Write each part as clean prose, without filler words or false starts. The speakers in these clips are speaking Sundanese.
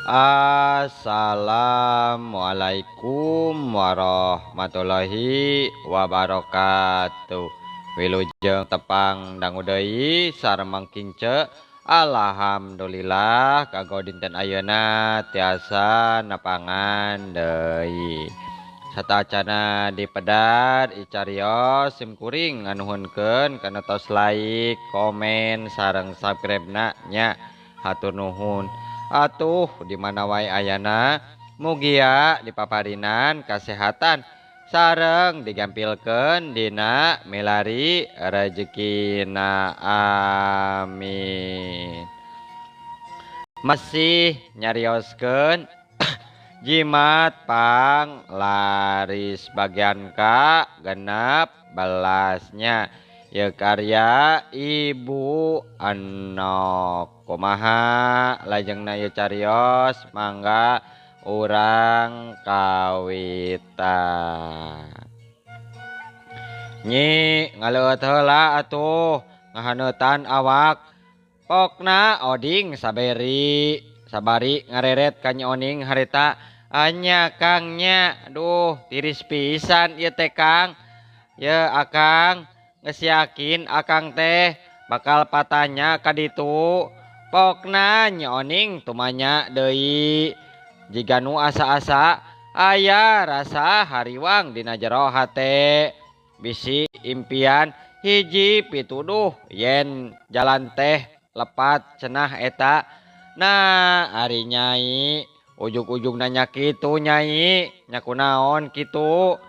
Assalamualaikum warahmatullahi wabarakatuh. Wilujeng tepang dangu deui sareng Mang Kince. Alhamdulillah kanggo dinten ayeuna tiasa nepangan deui. Satacana dipedar icarios sim kuring nganuhunkeun kana tos like, komen, sareng subscribe na nya. Hatur nuhun. Atuh di mana wae ayana mugia dipaparinan kasehatan sareng digampilkeun dina milari rejekina, amin. Masih nyarioskeun jimat pang laris bagian ka 16 nya. Ieu karya Ibu Enok. Kumaha lajengna ieu carios? Mangga urang kawitan. Nyi, ngaleueut heula atuh, ngahaneutan awak. Pokna Oding saberi sabari ngareret ka Nyi Oning harita. Anya, Kang, nya. Aduh, tiris pisan ieu teh, Kang. Ye Akang geus yakin Akang teh bakal patanya ka ditu. Pokna Nyi Oning tumanya deui jiga nu asa-asa aya rasa hariwang dina jero hate, bisi impian hiji pituduh yen jalan teh lepat cenah eta. Nah, ari Nyai ujug-ujug nanya kitu, Nyai, nya kunaon kitu?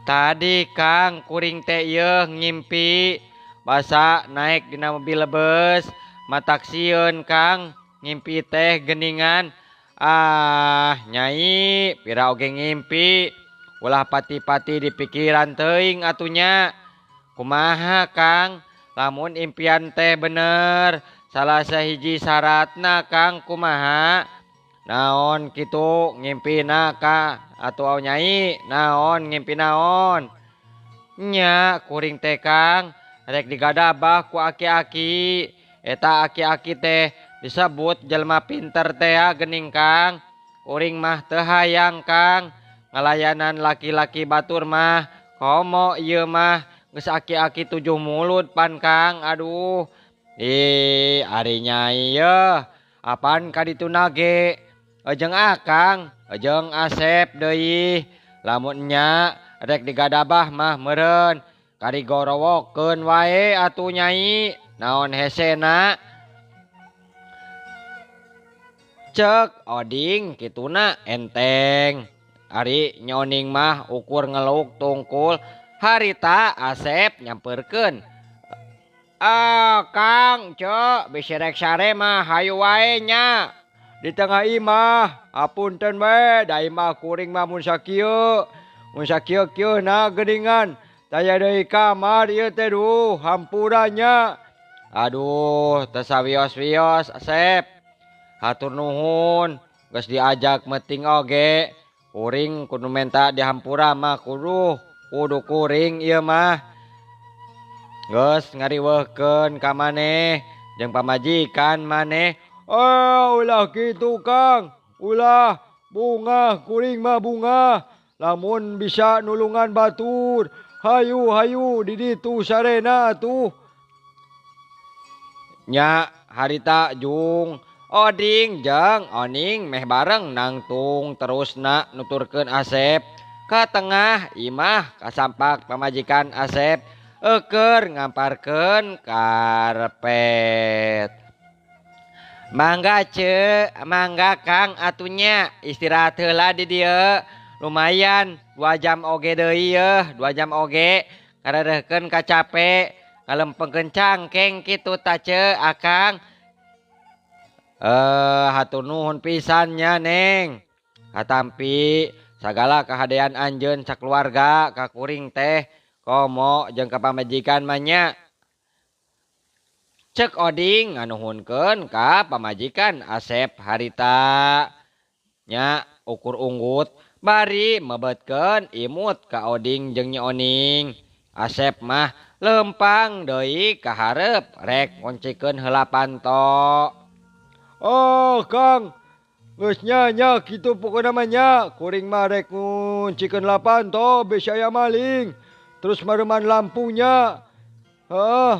Tadi, Kang, kuring teh yeuh ngimpi basa naek dina mobil bus, matak sieun, Kang, ngimpi teh geuningan. Ah, Nyai, pira oge ngimpi ulah pati-pati di pikiran teuing atuh nya. Kumaha, Kang, lamun impian teh bener, salah sahiji syaratna, Kang, kumaha? Naon kitu ngimpina ka atuh, Nyai? Naon ngimpi naon nya? Kuring teh, Kang, rek digadabah ku aki-aki. Eta aki-aki teh disebut jelema pinter teh geuning, Kang. Kuring mah teu hayang, Kang, ngalayanan laki-laki batur mah, komo ieu mah geus aki-aki tujuh mulud pan, Kang. Aduh, ih, ari Nyai yeuh apan ka dituna ge jeung Akang jeung Asep deui. Lamun nya rek digadabah mah meureun karigorowokeun wae atuh, Nyai, naon hesena? Cek Oding kituna enteng. Ari Nyi Oning mah ukur ngeluk tungkul. Harita Asep nyamperkeun. Ah, Kang, Cek, bisi rek sare mah hayu wae nya di tengah imah. Apunten we, da imah kuring mah mun sakieu mun sakieu kieu na geuningan taya deui kamar ieu teh. Duh, hampura nya. Aduh, teu sawios-wios, Asep. Hatur nuhun geus diajak meting oge. Kuring kudu menta dihampura mah kudu kudu kuring ieu mah geus ngariweuhkeun ka maneh jeung pamajikan maneh. Oh, ulah kitu, Kang. Ulah, bungah kuring mah, bungah. Lamun bisa nulungan batur, hayu hayu di ditu sarena atuh. Nya harita jung Oding jeung Oning meh bareng nangtung terusna nuturkeun Asep. Ka tengah imah kasampak pamajikan Asep eukeur ngamparkeun karpet. Mangga, Ce, mangga, Kang, atuh nya istirahat heula di dieu. Lumayan 2 jam oge deui yeuh, 2 jam oge ngarerehkeun kacape, ngalempengkeun cangkeng kitu ta, Ce, Akang. Eh, hatur nuhun pisan nya, Neng. Katampi sagala kahadean anjeun sakeluarga ka kuring teh, komo jeung ka pamajikan mah nya. Cek Oding nganuhunkeun ka pamajikan Asep harita. Nya ukur unggut bari mebetkeun imut ka Oding jeung Nyi Oning. Asep mah lempang deui ka hareup rek ngoncikeun heula panto. Oh, Kang. Geus nya nya kitu pokona mah nya. Kuring mah rek nguncikeun lapan to bisi aya maling. Terus mareuman lampunya. Heeh.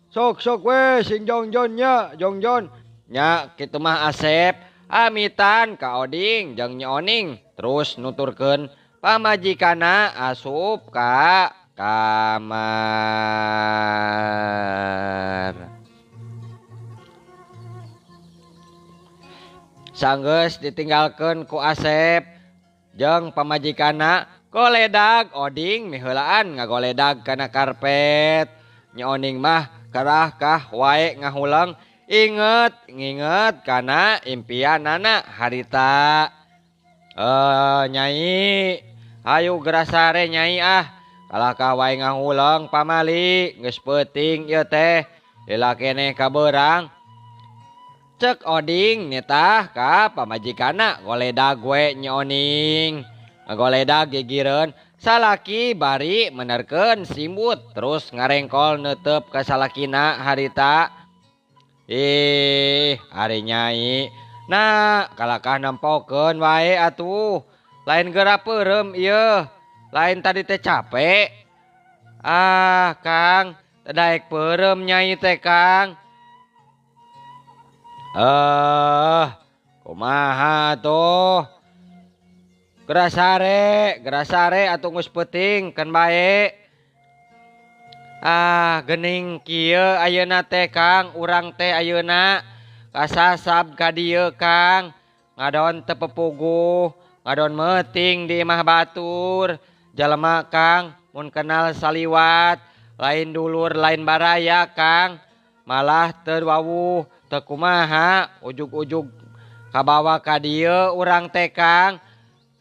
Sok sok we sing jongjon nya, jongjon. Nya kitu mah Asep amitan ka Oding jeung Nyi Oning terus nuturkeun pamajikanna asup ka kamar. Sanggeus ditinggalkeun ku Asep jeung pamajikanna goledag Oding miheulaan ngagoledag kana karpet. Nyi Oning mah kerah kah wae ngahuleng inget nginget kana impianana harita. Nyai hayu geura sare nyai ah. Kalah kah wae ngahuleng pamali geus peuting ieu teh lila keneh kabeurang. Cek Oding nitah ka pamajikanna goledag we Nyi Oning. Ngagoledag gigireun salaki bari menerkeun simbut terus ngarengkol neuteup ka salakina harita. Ih, ari nyai. Nah, kalakah nempokeun wae atuh. Lain geura peureum ieu. Lain tadi teh capek. Ah, Kang, teu daek peureum nyai teh, Kang. Kumaha atuh? Geura sare atuh geus peuting keun bae. Ah, geuning kieu ayeuna teh, Kang, urang teh ayeuna kasasab ka dieu, Kang. Ngadon teu pepuguh, ngadon meuting di imah batur. Jalema, Kang, mun kenal saliwat, lain dulur lain baraya, Kang. Malah teu wawuh, teu kumaha, ujug-ujug kabawa ka dieu urang teh, Kang.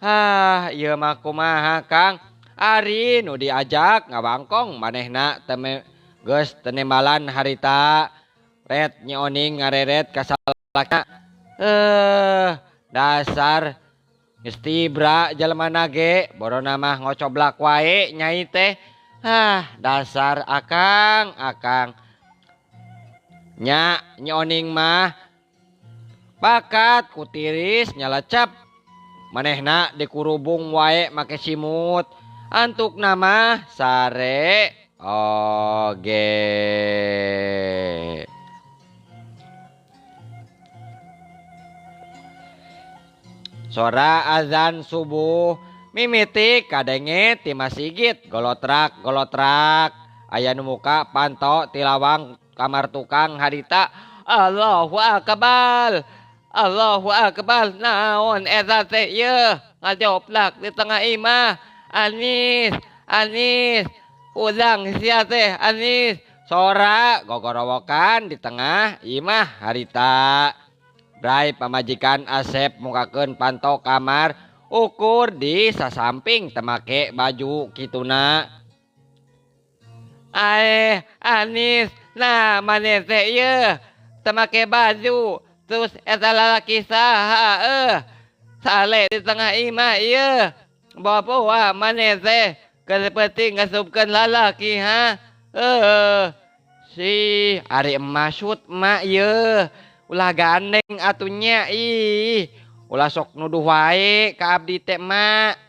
Hah, ieu mah kumaha, Kang? Ari nu diajak ngabangkong manehna teu geus teu nembalan harita. Ret Nyi Oning ngareret ka salakina. Dasar geus tibra jelema ge, borona mah ngocoblak wae nyai teh. Hah, dasar akang, akang. Nya Nyi Oning mah bakat kutiris nyalecep. Manehna dikurubung wae make simut. Antukna mah sare oge. Sora azan subuh mimiti kadenge ti masigit golotrak golotrak. Aya nu muka panto ti lawang kamar tukang harita. Allahu akbar, Allahu akbar. Naon eta teh ieu ngajoplak di tengah imah. Anis, Anis, udang sia teh Anis. Sora gogorowokan di tengah imah harita. Brai pamajikan Asep mukakeun panto kamar ukur di sasamping temake baju kituna. Aeh, Anis, nah maneh teh ieu temake baju terus eta lalaki saha sale di tengah imah ieu. Bawa maneh teh keur peuting ngasupkeun lalaki ha. Si ari emasut mak ieu. Ulah gandeng atunya ih. Ulah sok nuduh wae ka abdi teh mak.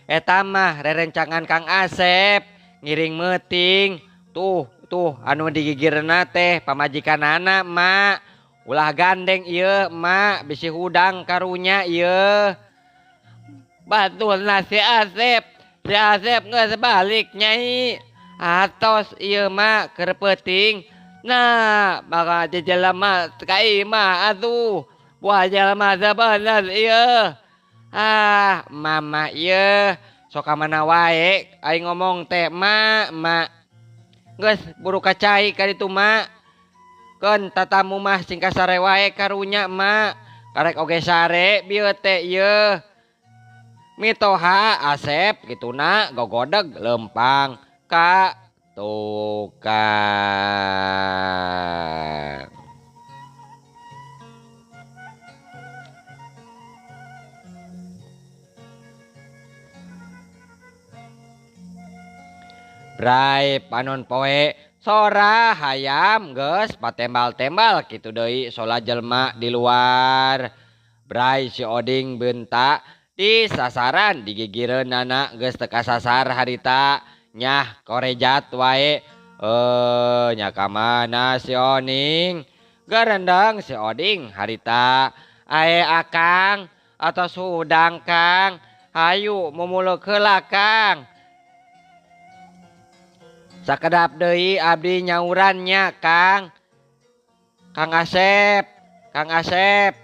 Eta mah rerencangan Kang Asep ngiring meuting. Tuh tuh anu digigirna teh pamajikanana mak. Ulah gandeng ieu mak bisi hudang karunya ieu. Batulna si Asep, si Asep geus balik nyai. Atos ieu mak keur peuting. Nah, maka jelema ka imah atuh. Buah jelema sabener ieu. Ah, mama ieu sok ka mana wae aing ngomong teh mak, mak. Geus buru ka cai ka ditu mak. Keun tatamu mah sing kasare wae karunya mak. Karek oge sare bieu teh ieu. Mitoha Asep kituna gogodeg lempang ka tukang. Brai panon poe sora hayam geus patembal-tembal kitu deui sola jelema di luar. Bray si Oding bentak di sasaran digigireunana geus teu kasasar harita nyah korejat wae. Nya ka mana si Oning? Garendeng si Oding harita. Ae akang atos hudang Kang. Hayu mumuluk heula Kang. Sakedap deui abdi nyauran nya Kang. Kang Asep, Kang Asep.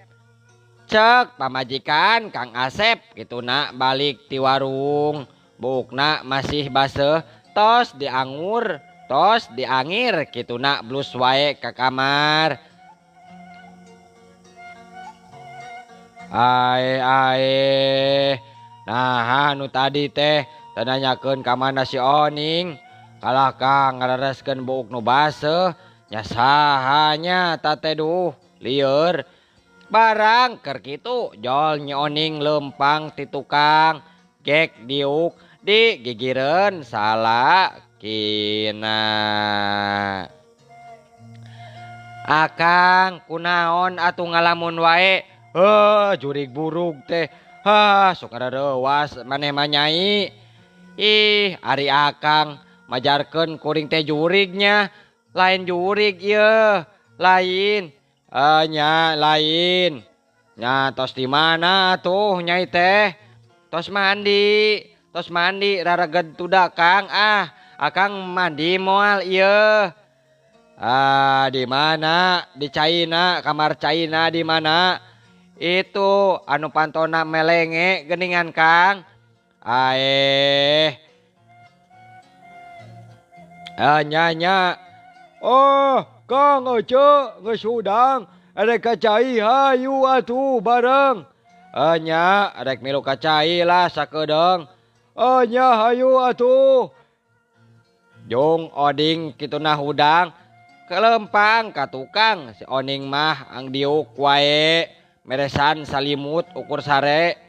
Cek pamajikan Kang Asep kituna balik ti warung. Buukna masih baseuh tos diangur, tos diangir kituna blus wae ka kamar. Ae ae. Nah, nu tadi teh teu nanyakeun ka mana si Oning. Kalah Kang ngarereskeun buuk nu baseuh nya saha nya ta teh duh lieur. Barang keur kitu jol Nyi Oning leumpang ti tukang gek diuk di gigireun salakina. Akang kunaon atuh ngalamun wae? Heuh jurig burug teh. Hah sok rareuwas maneh mah nyai. Ih ari akang majarkeun kuring teh jurignya. Lain jurig ieu, lain. Nya lain. Nya tos di mana tuh nyai teh? Tos mandi rareged tuda Kang. Ah, akang mandi moal ieu. Ah, di mana? Di China, kamar China di mana? Itu anu pantona melenge geningan Kang. Aeh. Nya nya. Oh, Kang Ece geus hudang erek ka cai hayu atuh bareng. Nya erek milu ka cai lah sakedeung. Nya hayu atuh. Jung Oding kituna hudang kelempang ka tukang si Oning mah ang diuk wae meresan salimut ukur sare.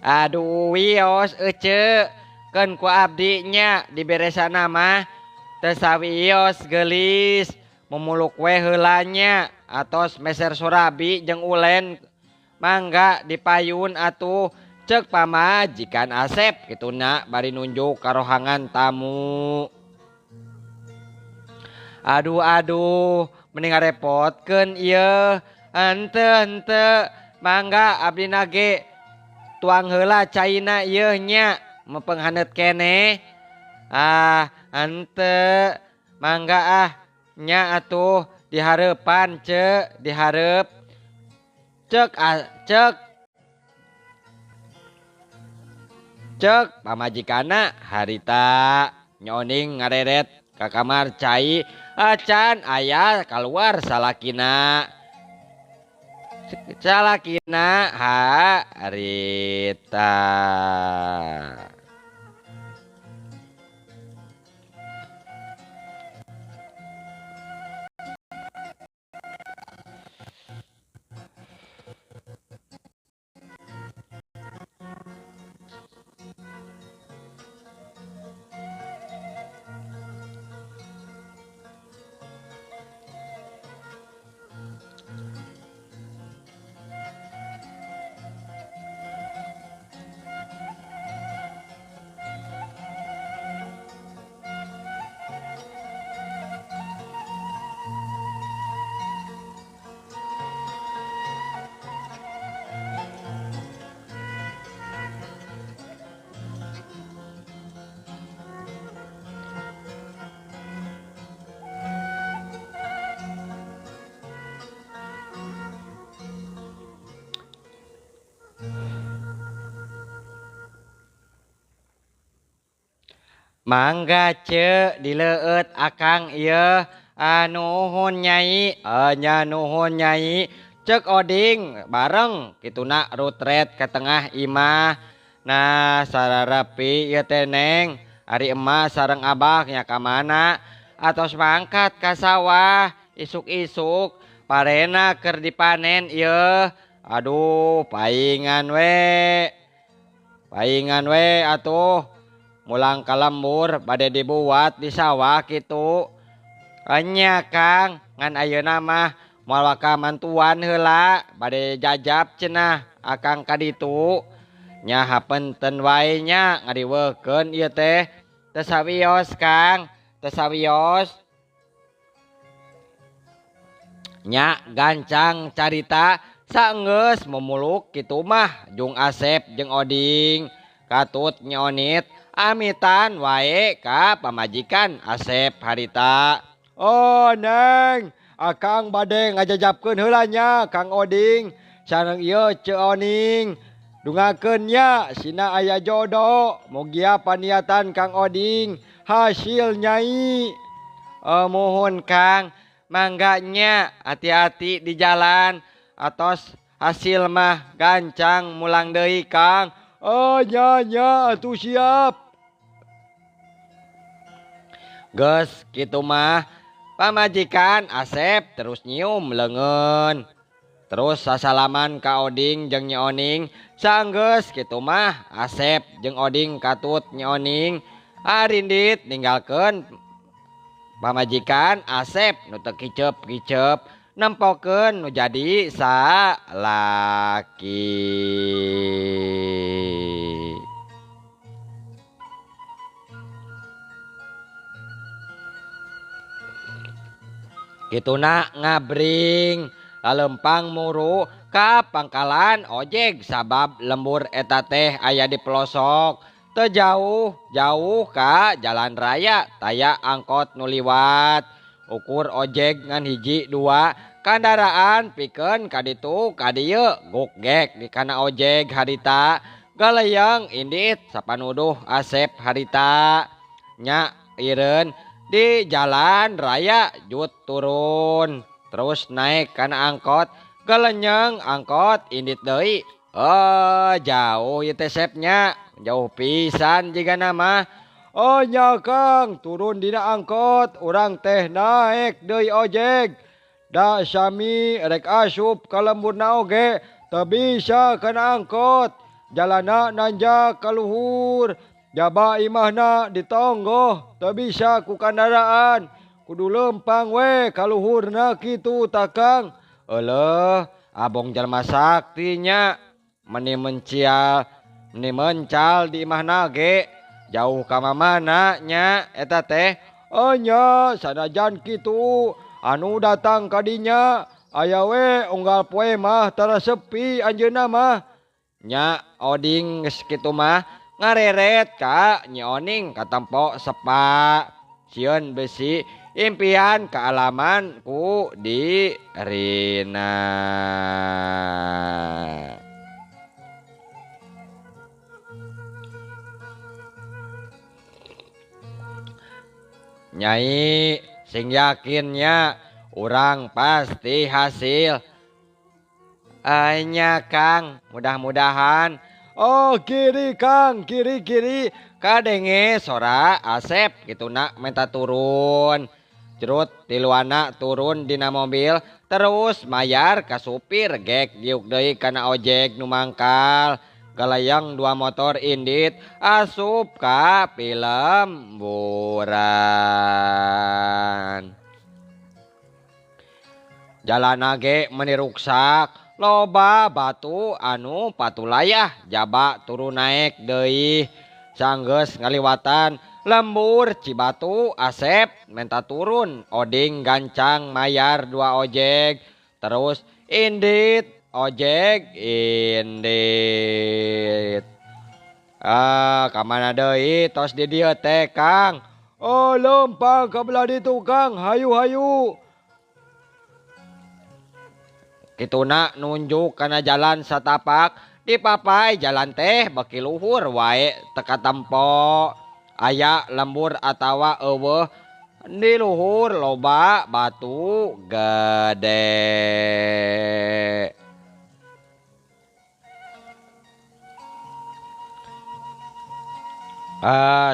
Aduh wios ece keun ku abdi nya diberesana mah teu sawios geulis mumuluk we heula nya atos meser surabi jeung ulen mangga dipayun atuh cek pamajikan Asep kituna bari nunjuk ka rohangan tamu. Aduh aduh mending ngarepotkeun ieu. Henteu henteu mangga abdi nage tuang heula caina ieu nya mepenghaneut keneh. Ah henteu mangga ah nya atuh dihareupan ce dihareup cek cek cek pamajikanna harita nyoning ngareret ka kamar cai acan aya kaluar salakina. Salakina harita. Mangga ce dileueut akang ieu. Nuhun nyai. Nya nuhun nyai. Cek Oding bareng kituna rutret ke tengah imah. Nah sararapi ieu teh neng. Ari emak sareng abah nya ka mana? Atos mangkat ka sawah isuk-isuk parena keur dipanen ieu. Aduh paingan we. Paingan we atuh. Mulang ka lembur bade dibuat di sawah kitu. Enya Kang ngan ayeuna mah Moal waka mantuan heula bade jajab cenah akang ka ditu. Nya hapunten wae nya ngariweukeun ieu teh. Teu sawios Kang, teu sawios. Nya gancang carita saenggeus mumuluk kitu mah jung Asep jeung Oding. Katut nyonit amitan wae ka pamajikan Asep harita. Oh Neng, akang bade ngajajabkeun heula nya Kang Oding sareng ieu Ceu Oning. Dungakeun nya sina aya jodoh, mugia paniatan Kang Oding hasil nyai. Mohon Kang, mangga nya hati-hati di jalan atos hasil mah gancang mulang deui Kang. Oh nya nya atuh siap. Geus kitu mah pamajikan Asep terus nyium leungeun. Terus sasalaman ka Oding jeung Nyi Oning. Sanggeus kitu mah Asep jeung Oding katut Nyi Oning arindit ninggalkeun pamajikan Asep nu teu kicep-kicep nempokeun nu jadi salaki. Kituna ngabring lalempang muru ka pangkalan ojek sabab lembur eta teh aya di pelosok. Teu jauh jauh ka jalan raya taya angkot nu liwat. Ukur ojek ngan hiji dua kandaraan pikeun ka ditu ka dieu gugek di kana ojek harita. Galeyeng indit sapanuduh Asep harita. Nya ireun di jalan raya jut turun terus naik kana angkot gelenyeng angkot indit deui. Oh jauh ieu teh sepnya, jauh pisan jigana mah. Oh nya Kang, turun dina angkot urang teh naik deui ojek. Da sami rek asup ka lemburna oge teu bisa kana angkot. Jalana nanjak ka luhur, jaba imahna ditonggoh teu bisa ku kandaraan. Kudu lempang we ka luhurna kitu tah Kang. Euleuh, abong jalma sakti nya, meni mencial, meni mencal di imahna ge. Jauh ka mamana nya eta teh. Oh nya, sanajan kitu anu datang ka dinya aya we unggal poe mah tara sepi anjeunna mah. Nya Oding geus kitu mah ngareret ka Nyi Oning katempo sepa. Sieun besi impian kaalaman ku dirina. Nyai sing yakinnya urang pasti hasil. Nya Kang, mudah-mudahan. Oh kiri Kang, kiri kiri. Kadenge sora Asep gitu nak minta turun. Jerut tiluana turun dina mobil terus mayar ka supir gek diuk deui kana ojek nu mangkal. Galayang dua motor indit asup ka film buran. Jalana ge meni ruksak, loba batu anu patulayah jaba turun naik deui. Sanggeus ngaliwatan lembur Cibatu Asep menta turun, Oding gancang mayar dua ojek terus indit ojek indit. Ah, kamana deui tos di dieu teh Kang? Oh lempang ka belah ditu Kang, hayu-hayu. Kituna nunjuk kana jalan satapak dipapai jalan teh beki luhur wae teka tempo. Aya lembur atawa eueuh di luhur loba batu gede.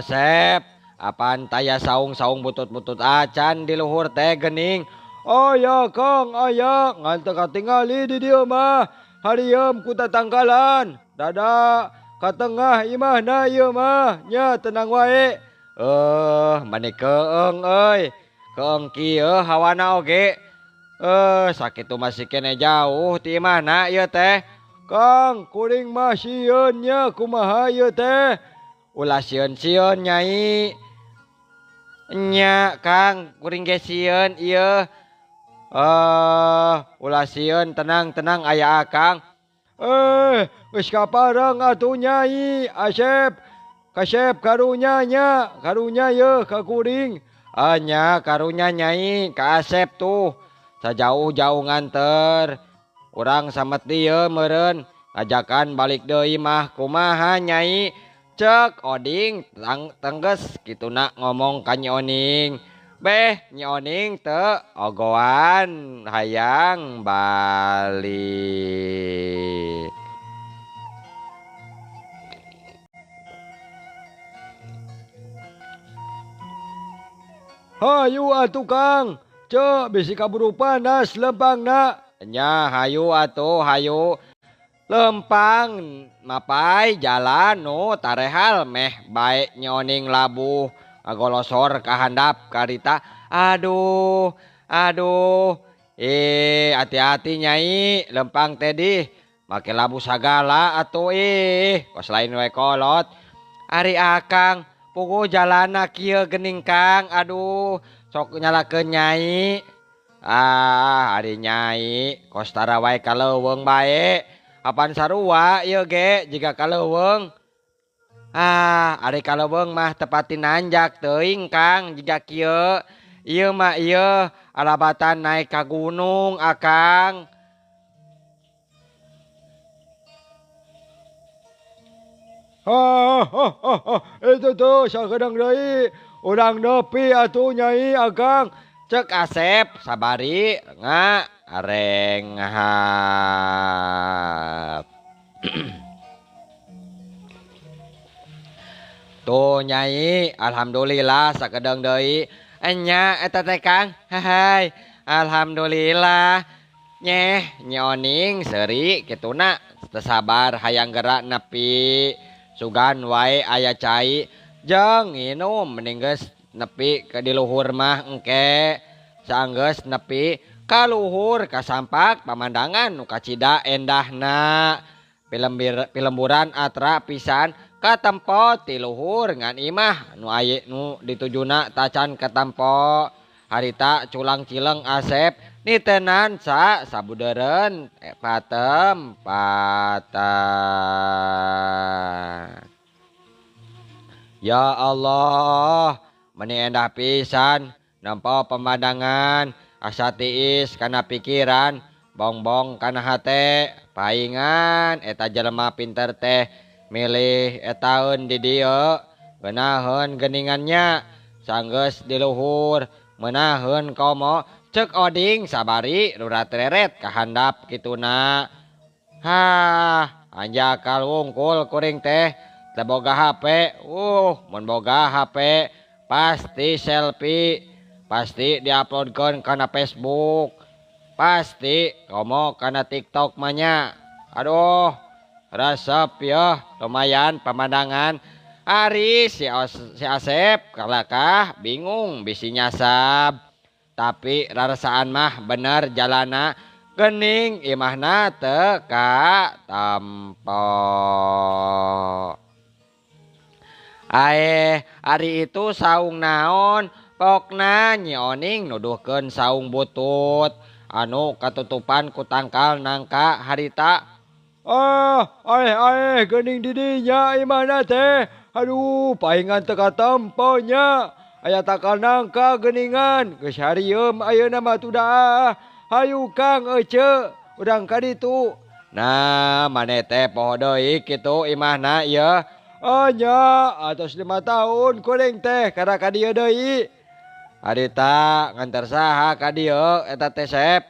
Sep, apaan taya saung-saung butut-butut acan di luhur teh gening. Oh ya Kang, aya ngan teu katingali di dieu mah. Harieum ku tatangkalan. Dada ka tengah imahna ieu mah. Nya tenang wae. Mani keung euy. Keung kieu hawana oge. Sakitu masih kene jauh ti imahna ieu teh. Kang, kuring mah sieun nya kumaha ieu teh. Ulah sieun-sieun Nyai. Nya Kang, kuring ge sieun ieu. Ulah sieun, tenang-tenang aya Akang. Geus kapareng atuh Nyai Asep. Kasep karunya nya, karunya yeuh ka kuring. Nya karunya Nyai ka Asep tuh. Sajauh-jauh nganter. Urang samet dieu meureun ngajakan balik deui mah kumaha Nyai. Cek Oding tengges kituna ngomong ka Nyi Oning. Beh Nyi Oning teu ogoan hayang balik. Hayu atuh Kang. Cek bisi kaburu panas lempangna. Nya hayu atuh hayu. Lempang mapai jalan nu tarehal meh bae Nyi Oning labuh ngagolosor ka handap karita. Aduh, aduh. Hati-hati Nyai, lempang teh dih. Make labuh sagala atuh ih, kos lain we kolot. Ari Akang puguh jalana kieu geuning Kang. Aduh, sok nyalakeun Nyai. Ah, ari Nyai kos tara wae ka leuweung bae. Apan sarua ieu ge jiga ka leuweung. Ah, ari ka leuweung mah tepati nanjak teuing Kang jiga kieu. Ieu mah ieu alabatan naik ka gunung Akang. Ha, ha, ha, ha. Itu tuh sakedeng deui. Urang nepi atuh Nyai Akang. Cek Asep sabari nga renghap. Tuh Nyai, alhamdulillah sakedeng deui. Enya eta teh Kang. Hai, alhamdulillah. Nyeh, Nyi Oning seuri kituna teu sabar hayang gerak nepi. Sugan wae aya cai jeung nginum mending geus nepi ke di luhur mah engke. Saanggeus nepi ka luhur kasampak pamandangan nu kacida endahna. Pilemburan atra pisan katempo ti luhur ngan imah nu aya nu ditujuna tacan katempo. Harita culang cileng Asep nitenan sa sabudeureun patempatan. Ya Allah, meni endah pisan nempo pemandangan asa tiis kana pikiran bongbong kana hate paingan eta jelema pinter teh milih etaeun di dieu geunaheun geuningannya sanggeus di luhur meunaheun komo. Cek Oding sabari rurat reret ka handap kituna. Hah, anjakal wungkul kuring teh teu boga HP. Mun boga HP pasti selfie, pasti diuploadkeun kana Facebook, pasti komo kana TikTok mah nya. Aduh, resep yeuh lumayan pemandangan. Ari si Asep kalakah bingung bisi nyasab. Tapi rarasaan mah bener jalana gening imahna teu katempo. Aeh, ari itu saung naon? Pokna Nyi Oning nuduhkeun saung butut anu katutupan ku tangkal nangka harita. Ah, aeh aeh geuning di dinya imahna teh. Aduh, paingan teu katempo nya. Aya takal nangka geuningan. Geus harieum ayeuna mah tuh dah. Hayu Kang ece, urang ka ditu. Nah, maneh teh poho deui kitu imahna ieu. Ah nya, atos 5 tahun kuring teh kada ka dieu deui. Harita nganter saha ka dieu eta teh Sep?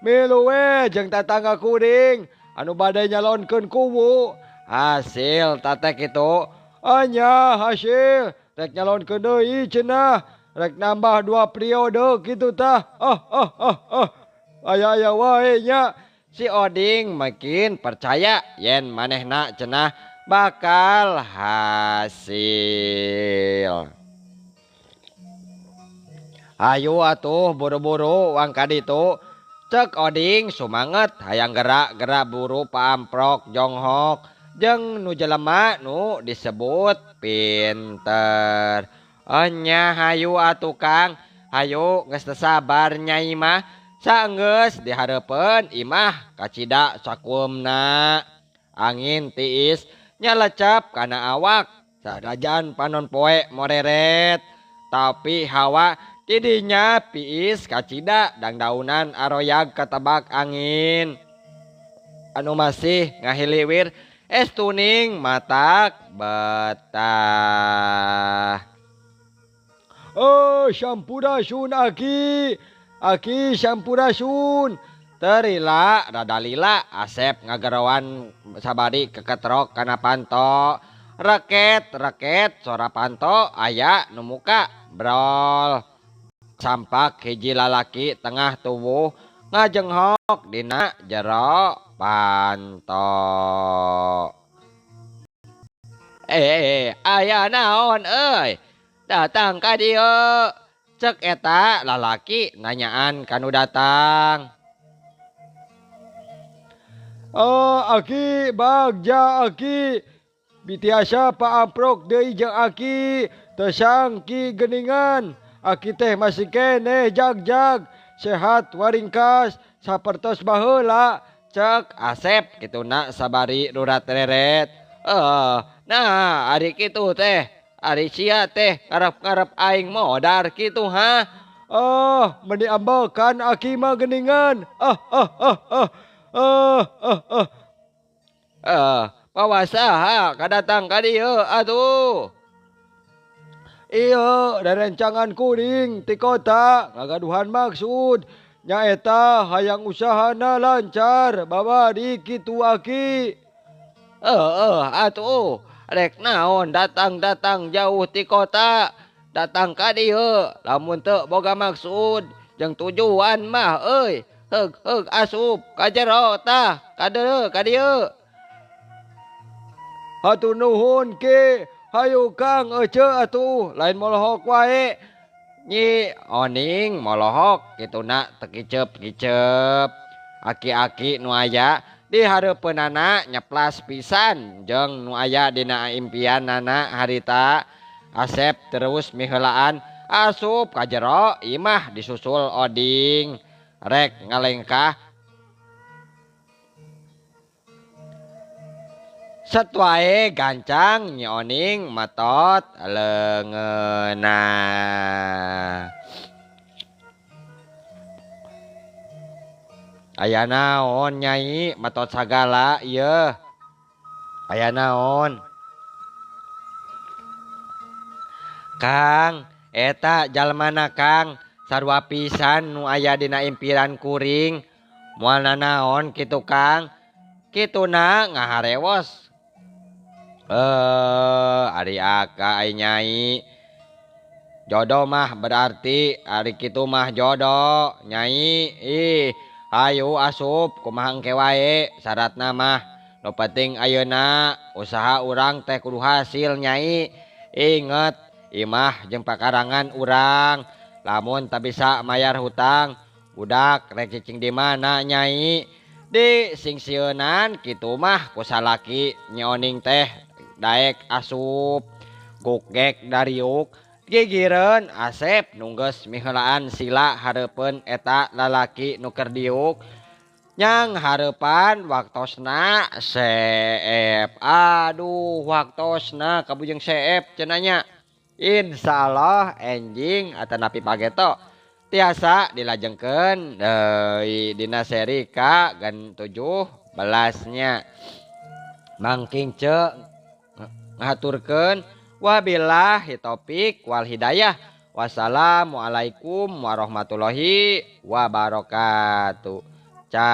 Milu we jeung tatangga kuring anu bade nyalonkeun kuwu. Hasil teh kitu. Ah nya, hasil. Rek nyalonkeun deui cenah, rek nambah 2 periode kitu tah. Ah ah ah ah. Aya-aya wae nya. Si Oding makin percaya yen manehna cenah bakal hasil. Ayo atuh buru-buru wang ka ditu. Cek Oding sumanget hayang gerak-gerak buru paamprok jonghok jeung nu jelema nu disebut pinter. Enya hayu atuh Kang, hayu geus teu sabar nyai mah. Saenggeus dihareupeun imah kacida sakumna. Angin tiis nyalecep kana awak. Sanajan panon poe moreret, tapi hawa tidinya piis kacida dangdaunan aroyag katebak angin. Anu masih ngahiliwir es tuning matak betah. Oh, sampurasun aki, aki sampurasun. Terila rada lila Asep ngageroan sabari keketrok kana panto. Reket reket sora panto aya nu muka brol. Sampak hiji lalaki tengah tubuh ngajenghok dina jero panto. Aya naon euy? Datang ka dieu. Cek eta lalaki nanyaan kanu datang. Oh, aki bagja aki. Bitiasa paamprok deui jeung aki, teu sangki geuningan. Aki teh masih keneh jag-jag, sehat waringkas sapertos baheula. Cek Asep kituna sabari rurat reret. Nah ari kitu teh, ari sia teh ngarep-ngarep aing modar kitu ha. Oh, meni ambekan aki mah geuningan. Ah ah ah ah. Ah ah ah. Bawa saha kadatang ka dieu atuh. Ieu rerencangan kuring ti kota ngagaduhan maksud nyaeta hayang usahana lancar babari kitu aki. Atuh rek naon datang-datang jauh ti kota datang ka dieu lamun teu boga maksud jeung tujuan mah euy. Heug heug asup ka jero tah kadeuleu ka dieu. Hatur nuhun ki, hayu Kang ece atuh lain molohok wae. Nyi Oning molohok kituna teu kicep-kicep. Aki-aki nu aya di hareupeunana nyeplas pisan jeung nu aya dina impianana harita. Asep terus miheulaan asup ka jero imah disusul Oding rek ngalengkah. Set wae gancang Nyi Oning metot leungeunna. Aya naon nyai metot sagala ieu? Aya naon? Kang, eta jalmana Kang, sarua pisan nu aya dina impian kuring. Moal nanaon kitu Kang? Kituna ngaharewos. Ari aka ai nyai. Jodoh mah berarti ari kitu mah jodoh nyai. Ih, hayu asup kumaha engke wae syaratna mah. Nu penting ayeuna usaha urang teh kudu hasil nyai. Inget imah jeung pakarangan urang. Lamun tak bisa mayar hutang, budak rek cicing di mana nyai? Di singsieunan kitu mah ku salaki Nyi Oning teh daek asup gugek dariuk gigireun Asep nunggeus miheulaan sila hareupeun eta lalaki nu keur diuk nyang hareupan waktosna seep. Aduh, waktosna kabujeng seep cenah nya. Insyaallah enjing atanapi pageto tiasa dilajengkeun deui dina seri ka gen 17 nya. Mangking ce ngahaturkeun wabillahi taufik wal hidayah. Wassalamualaikum warahmatullahi wabarakatuh. Ca.